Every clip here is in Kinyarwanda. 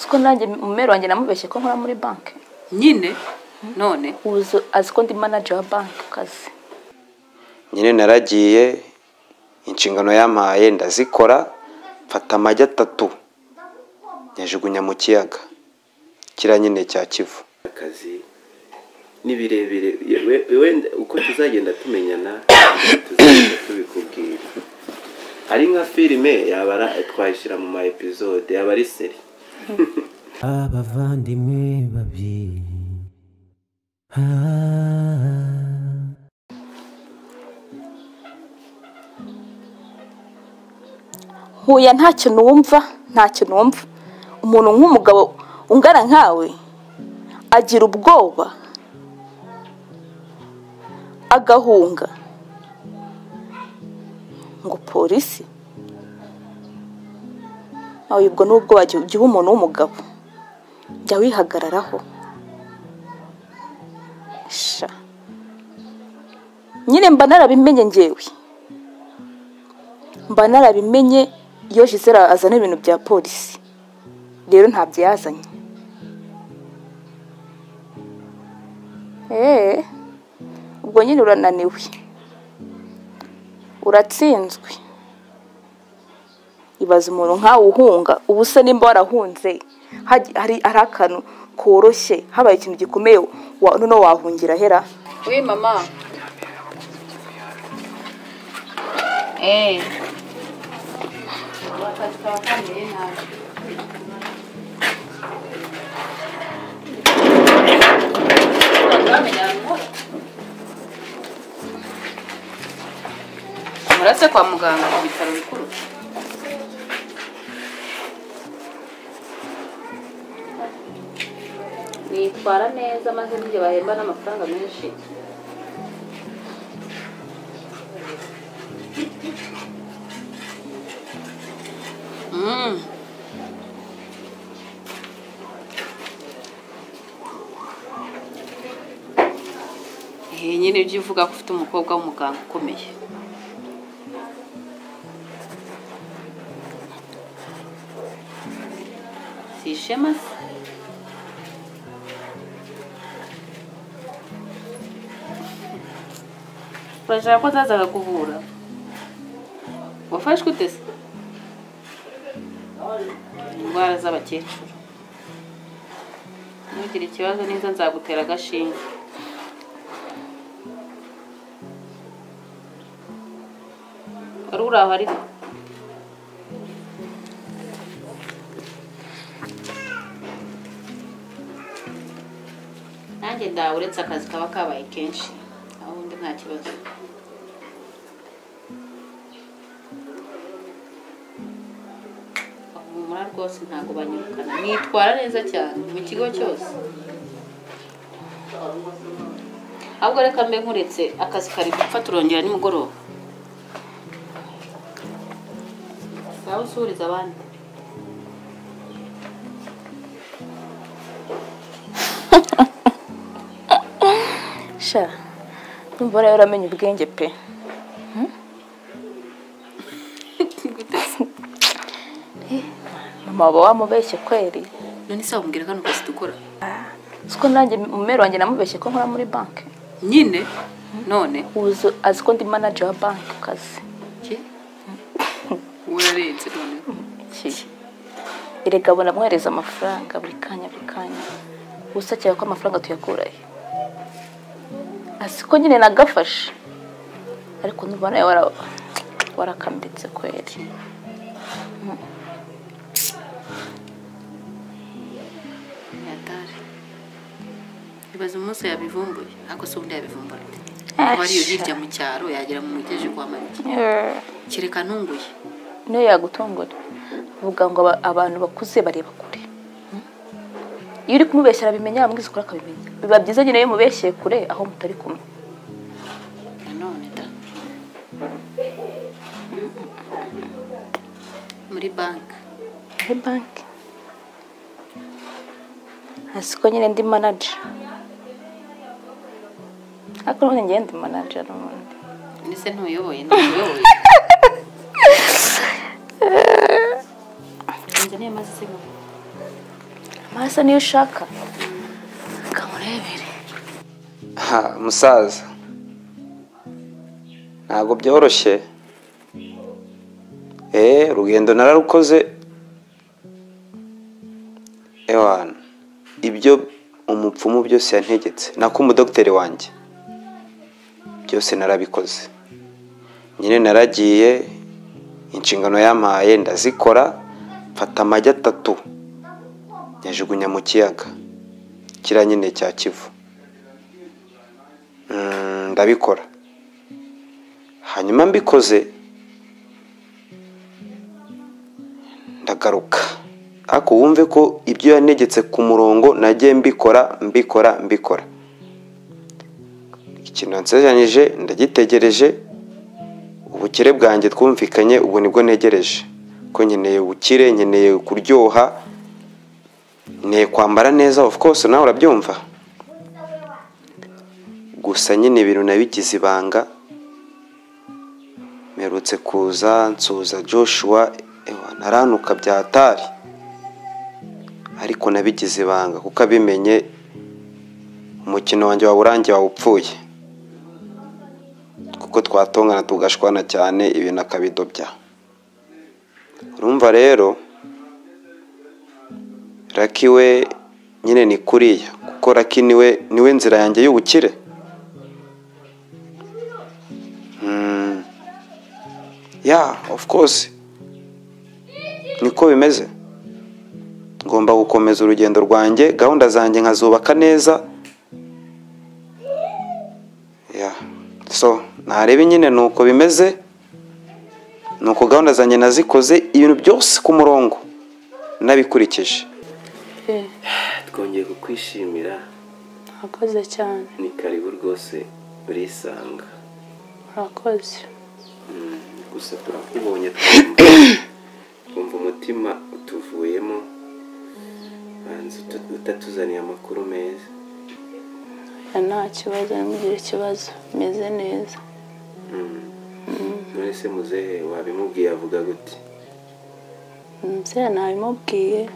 Siko nanjye umumero wanjye namubeshye ko nkora muri banki. Nyine none uzi aziko ndi manager wa banki kazi. Nyine naragiye inshingano yampaye ndazikora, mfata amagi 3 nyajugunya mu kiyaga kira nyine cya Kivu. Akazi ni birebire wenda uko tuzagenda tumenyana tuzagenda tubikubwira. Ari nka filime yabara twayishyira mu ma episode yaba ari seri. Abavandimwe babiri Huya ntacyo numva, ntacyo numva. Umuntu nk'umugabo ungana nkawe agira ubwoba agahunga ngo polisi. Aho ubwo nubwo wagiye umuntu w'umugabo jya wihagararaho. Sha nyine mba narabimenye ngewe, mba narabimenye iyo Gisele azana ibintu bya polisi. Rero ntabyo yazanye. Ubwo nyine urananiwe, uratsinzwe. Ibaza umuntu nkawe uhunga ubu se nimba warahunze hari akantu koroshye, habaye ikintu gikomeye noneho wahungira hera. Oui mama. Murase kwa muganga ku bitaro bikuru. Nitwara neza maze nijye bahemba n'amafaranga menshi. Nyine ibyo uvuga ko ufite umukobwa w'umuganga ukomeye. Si ishema se? Urashaka ko nzaza akakuvura? Wafashwe ute se? Indwara z'abakecuru. Ntugire ikibazo neza nzagutera agashinge. Wari uri aho ariko? Nanjye ndawe uretse akazi kaba kabaye kenshi, aho ubundi nta kibazo. Humura rwose ntabwo banyirukana, nitwara neza cyane mu kigo cyose. Ahubwo reka mbe nkuretse akazi kari gupfa turongera nimugoroba. Sawa usuriza abandi. Sha ndumva rero uramenye ubwenge pe. Mama waba wamubeshye kweri? None se wamubwira kano kazi dukora? Siko nanjye umumero wanjye namubeshye ko nkora muri banki. Nyine none uzi aziko ndi manager wa banki kazi. Urarenze none. Erega abona amwohereza amafaranga buri kanya buri kanya. Usakira ko amafaranga tuyakurahe? Asiko nyine nagafashe. Ariko ndumva nawe warakambitse kweri. Yatari. Ibaze umunsi yabivumbuye, ariko se ubundi yabivumbura. Kuba ariyo hirya mu cyaro yagera mu mugeje kwa Mariki. Kereka ntunguye. Niyo yagutungura. Avuga ngo abantu bakuze bareba kure. Iyo uri kumubeshyera abimenya, wamubwiza ukuri akabimenya. Biba byiza nyine iyo mubeshyeye kure aho mutari kumwe. Nanone da. Muri banki. Muri banki. Asiko nyine ndi manager. Ariko none ngiye ndi manager n'ubundi. Nese ntuyoboye, ntuyoboye. Nzaniye amazi se mama. Amaraso niyo ushaka kamurebere. Ha, musaza ntabwo byoroshye. Urugendo nararukoze. Ewana ibyo umupfumu byose yantegetse nako umudokiteri wanjye byose narabikoze. Nyine naragiye inshingano yampaye ndazikora, mfata amagi 3 nyajugunya mu kiyaga kiriya nyine cya Kivu. Ndabikora. Hanyuma mbikoze ndagaruka. Ariko wumve ko ibyo yantegetse ku murongo nagiye mbikora mbikora mbikora. Ikintu yansezeranyije ndagitegereje. Ubukire bwanjye twumvikanye ubu nibwo ntegereje. Ko nkeneye ubukire, nkeneye kuryoha, nkeneye kwambara neza, of course nawe urabyumva. Gusa nyine ibintu nabigize ibanga. Mperutse kuza nsuza Joshua, ewa naranuka bya hatari. Ariko nabigize ibanga kuko abimenye umukino wanjye wawurangiye wawupfuye. Kuko twatongana tugashwana cyane ibintu akabidobya. Urumva rero Lucky we nyine ni kuriya, kuko Lucky niwe nzira yanjye y'ubukire. Yeah, of course niko bimeze. Ngomba gukomeza urugendo rwanjye, gahunda zanjye nkazubaka neza. Yeah. So narebe nyine nuko bimeze, nuko gahunda zanjye nazikoze ibintu byose ku murongo nabikurikije. Twongeye kukwishimira. Murakoze cyane. Ni karibu rwose, urisanga. Murakoze. Gusa turakubonye twumva umutima utuvuyemo, banza utatuzaniye amakuru meza. Nta kibazo, ntimugire ikibazo, meze neza. None se muzehe wabimubwiye avuga gute? Muzehe nabimubwiye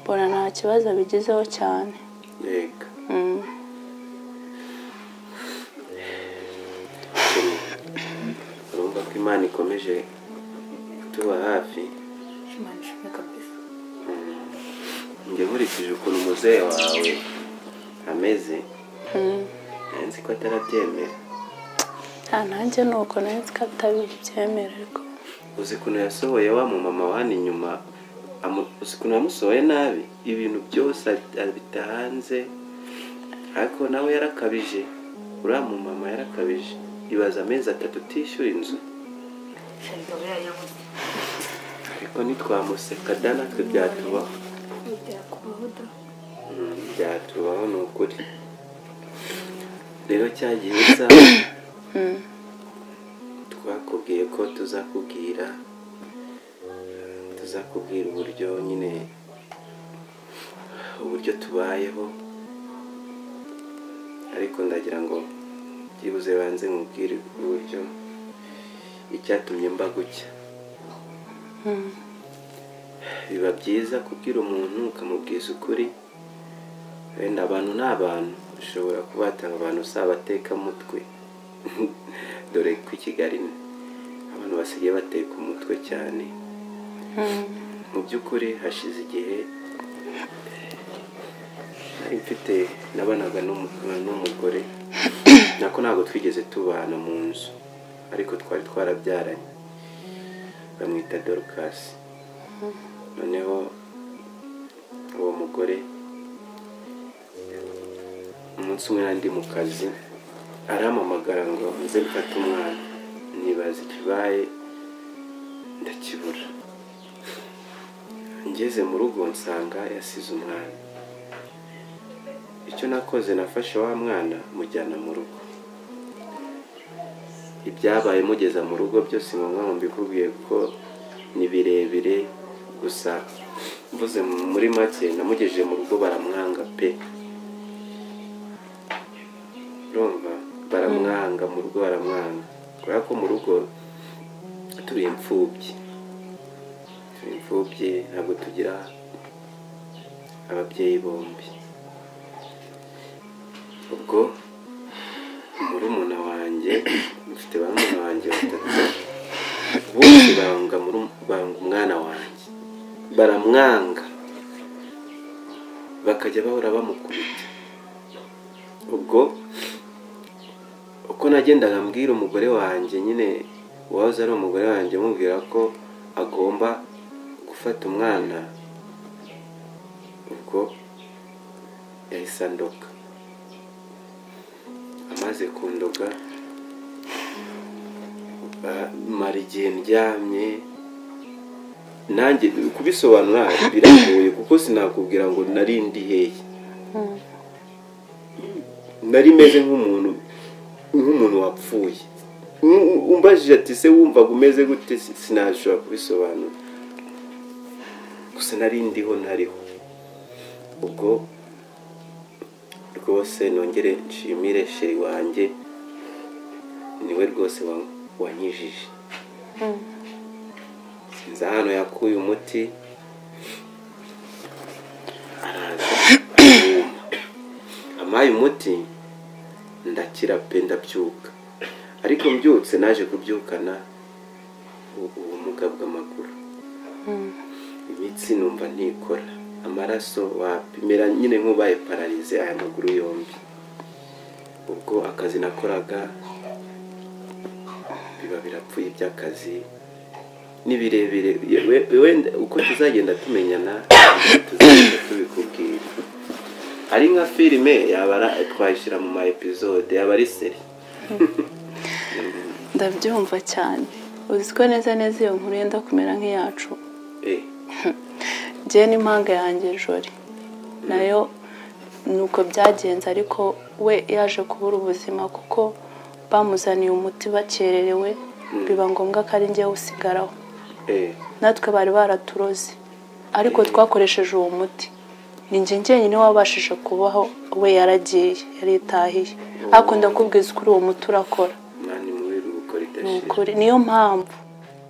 mbona nta kibazo abigizeho cyane. Yego. Urumva ko Imana ikomeje kutuba hafi. Imana ishimwe kabisa. Njye nkurikije ukuntu muzehe wawe ameze, nzi ko atarabyemera. Nanjye nuko nzi ko atabibyemera. Ariko uzi ukuntu yasohoye wa mumama wa hano inyuma, uzi ukuntu yamusohoye nabi, ibintu byose abita hanze. Ariko nawe yarakabije, uriya mumama yarakabije. Ibaza amezi 3 utishyura inzu. Ariko ntitwamuseka da, natwe byatubaho. Byatubaho ni ukuri. Rero cyagiye uza twakubwiye ko tuzakubwira uburyo nyine, uburyo tubayeho. Ariko ndagira ngo byibuze banze nkubwire uburyo icyatumye mba gutya. Biba byiza kubwira umuntu ukamubwiza ukuri. Wenda abantu ni abantu, ushobora kubatanga abantu usabateka mutwe. Dore ko i Kigali abantu basigaye bateka umutwe cyane. Mu by'ukuri hashize igihe nari mfite nabanaga n'umugore, nako ntabwo twigeze tubana mu nzu, ariko twari twarabyaranye, bamwita Dorcas. Noneho uwo mugore umunsi umwe nari ndi mu kazi, arampamagara ngo nze mfate umwana. Nibaza ikibaye ndakibura. Ngeze mu rugo nsanga yasize umwana. Icyo nakoze, nafashe wa mwana mujyana mu rugo. Ibyabaye mugeza mu rugo byose ngombwa ngo mbikubwiye kuko ni birebire. Gusa mvuze muri make, namugejeje mu rugo baramwanga pe. Urumva, baramwanga mu rugo, baramwanga kubera ko mu rugo turi imfubyi, ntabwo tugira Ababyeyi bombi. Ubwo murumuna wanjye, mfite barumuna wanjye batatu, bose banga umwana wanjye, baramwanga, bakajya bahora bamukubita. Ubwo uko nagendaga mbwira umugore wanjye nyine, wahoze ari umugore wanjye, mubwira ko agomba gufata umwana, ubwo yahise andoga. Amaze kundoga mara igihe ndyamye. Nanjye kubisobanura biragoye kuko sinakubwira ngo nari ndi hehe. Nari meze nk'umuntu wapfuye. Umbajije ati se wumvaga umeze gute, sinashobora kubisobanura, gusa nari ndiho ntariho. Ubwo rwose nongere nshimire sheri wanjye, niwe rwose wanyijije. Sinzi ahantu yakuye umuti, araza ampaye umuti ndakira pe, ndabyuka. Ariko mbyutse naje kubyukana ubumuga bw'amaguru, imitsi numva ntikora, amaraso wapimera nyine nk'ubaye pararize aya maguru yombi. Ubwo akazi nakoraga biba birapfuye, iby'akazi ni birebire. Wenda uko tuzagenda tumenyana tuzagenda tubikubwira. Ari nka filime yaba twayishyira mu ma episode, yaba ari seri. Ndabyumva cyane. Uzi ko neza neza iyo nkuru yenda kumera nk'iyacu. Njye n'impanga yanjye Jori nayo nuko byagenze, ariko we yaje kubura ubuzima kuko bamuzaniye umuti bakererewe, biba ngombwa ko ari njye usigaraho. Natwe bari baraturoze, ariko twakoresheje uwo muti. Ni njye njyenyine wabashije kubaho, we yaragiye, yaritahiye. Ariko ndakubwiza ukuri, uwo muti urakora. Niyo mpamvu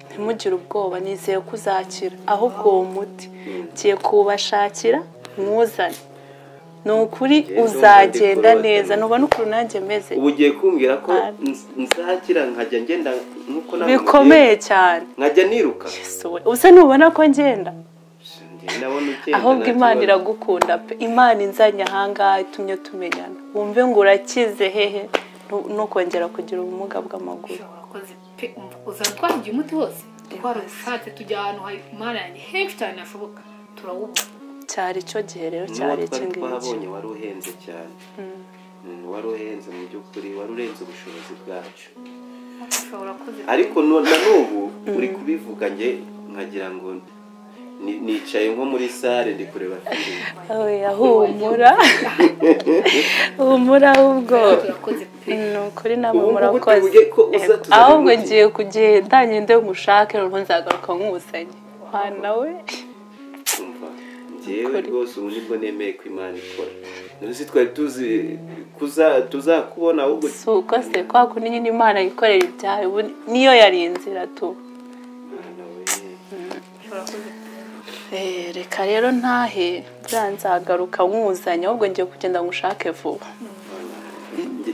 ntimugire ubwoba, nizeye ko uzakira. Ahubwo uwo muti ngiye kuwubashakira mwuzane. Ni ukuri uzagenda neza, nubona ukuntu nanjye meze. Ubu ugiye kumbwira ko nzakira nkajya ngenda nkuko nawe bikomeye cyane, nkajya niruka. Ubuse nubona ko ngenda? Ahubwo Imana iragukunda pe. Imana inzanye ahangaha itumye tumenyana, wumve ngo urakize hehe nukongera kugira ubumuga bw'amaguru. Uzana twahigiye umuti wose, twarashatse tujya ahantu Imana yanjye henshi cyane hashoboka, turawubona. Cyari icyo gihe rero, cyari iki ngiki twabonye wari uhenze cyane, wari uhenze mu by'ukuri, wari urenze ubushobozi bwacu. Ariko na n'ubu uri kubivuga nge nkagira ngo nicaye nko muri sale ndi kureba filime. Oya humura, humura ahubwo ni ukuri namwe murakoze. Ahubwo ngiye kugenda ngende mushake, noneho nzagaruka nkusanye mwana we. Njyewe rwose ubu nibwo nemeye ko Imana ikora. Nzi twari tuzi tuzakubona ahubwo si uko se kwa kundi nyine Imana yikorera ibyayo, niyo yari inzira tu. Reka rero ntahe, buriya nzagaruka nkuzanye, ahubwo ngiye kugenda ngushake vuba.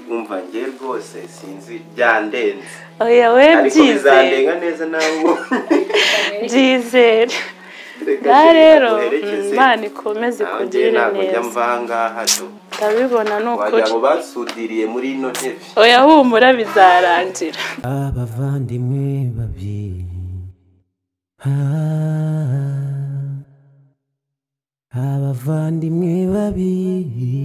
Umva njye rwose sinzi byandenze. Oya we byize. Bizandenga neza nawe. Byizere. Rero Imana ikomeze ikugirire neza. Ndabibona ni ukuri. Wagira ngo basudiriye muri ino ntebe. Oya humura bizarangira. Abavandimwe babiri, abavandimwe babiri,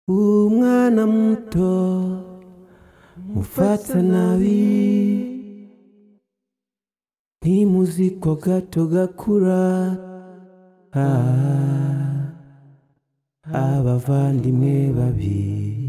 umwana muto mufata nabi, ntimuzi ko gato gakura. Abavandimwe babiri.